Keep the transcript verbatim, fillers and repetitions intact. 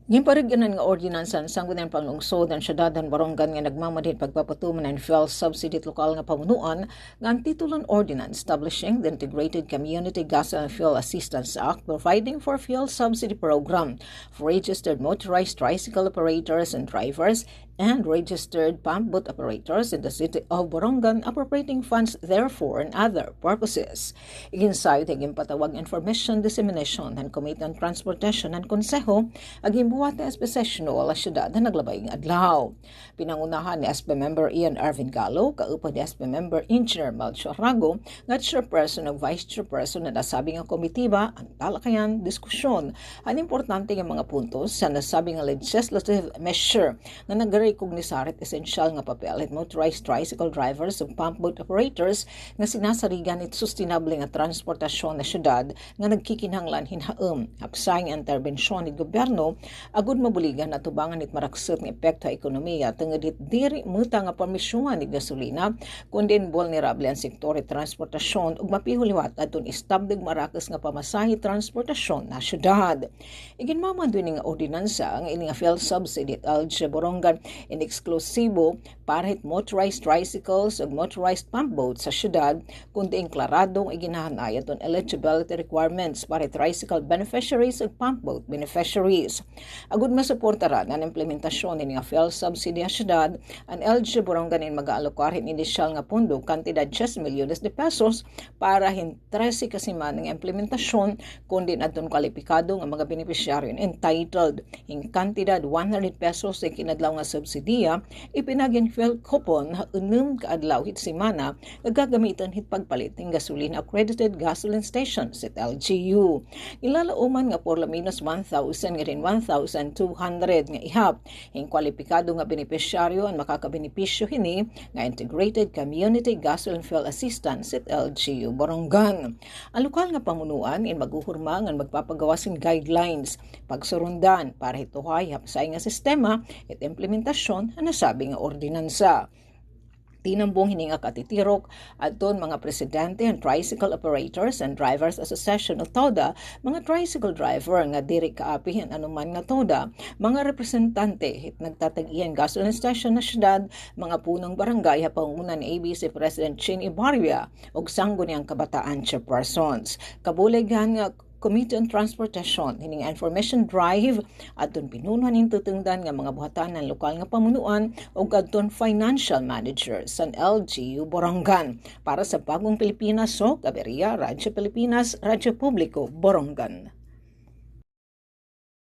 Ginparag-anan nga ordinansa han Sangguniang Panlungsod han Syudad han Borongan nga nagmamando hin pagpapatuman hin fuel subsidy hit lokal nga pamunuan nga an titulo han ordinance establishing the Integrated Community Gasoline Fuel Assistance Act, providing for fuel subsidy program for registered motorized tricycle operators and drivers and registered pump boat operators in the city of Borongan, appropriating funds therefore and other purposes. Iginsayo it ginpatawag nga information dissemination han Committee on Transportation han Konseho nga ginbuhat han S P session hall han syudad han naglabay nga adlaw. Pinangunahan ni S P member Ian Arvin Gallo, kaupod ni S P member Engineer Melchor Rago, nga chairperson ug vice chairperson han nasabi nga komitiba, an talakayan, diskusyon han importante nga mga puntos han nasabi nga legislative measure nga nagrekognisar hit esensyal nga papel hit motorized tricycle drivers ug pump boat operators nga sinasarigan hit sustenable nga transportasyon han syudad nga nagkikinahanglan hin haum. Hapsay nga interbensyon hit gobyerno agod mabuligan an atubangan hit maraksot nga epekto ha ekonomiya tungod hit diri muta nga permisyohan hit gasolina, kundi bulnerable an sektor hit transportasyon ug mapihol liwat adton estable ug marakus nga pamasahe transportasyon han syudad. Iginmamando ini nga ordinansa nga ini nga fuel subsidy hit L G U Borongan in eksklusibo para hit motorized tricycles ug motorized pump boats ha syudad, kundi inklarado nga iginhahanay adton eligibility requirements para hit tricycle beneficiaries ug pump boat beneficiaries. Agod masuportaran an implementasyon hini nga fuel subsidy ha syudad, an L G U Borongan in mag-aalokar hin inisyal nga pondo kantidad diyes milyones de pesos para hin trese ka semana nga implementasyon, kundi adton kwalipikado nga mga benepisyaryo in entitled hin kantidad one hundred pesos nga kinadlaw nga subsidiya, ipinagin fuel coupon ha unom ka adlaw hit semana nga gagamiton hit pagpalit hin gasolina accredited gasoline stations hit L G U. Ginlalauman nga por lo menos one thousand ngan one thousand two hundred nga ihap hin kwalipikado nga benepisyaryo an makakabenepisyo hini nga Integrated Community Gasoline Fuel Assistance hit L G U Borongan. An lokal nga pamunuan in maghuhurma ngan magpapagawas hin guidelines, pagsurundan para hit tuhay hapsay nga sistema hit implementasyon han nasabi nga ordinansa. Tinambong hini nga katitirok adton mga presidente han Tricycle Operators and Drivers Association o TODA, mga tricycle driver nga diri kaapi hin anuman nga TODA, mga representante hit nagtatag-iya hin gasoline station han syudad, mga punong barangay ha pangunguna ni A B C President Chin Ibarria, ug Sangguniang Kabataan chairpersons. Kabulig han nga Committee on Transportation, hini nga information drive adton pinuno han intutungdan nga mga buhatan han lokal nga pamunuan ug adton financial managers han L G U Borongan. Para sa Bagong Pilipinas, Soc Aberia, Radyo Pilipinas, Radyo Publiko, Borongan.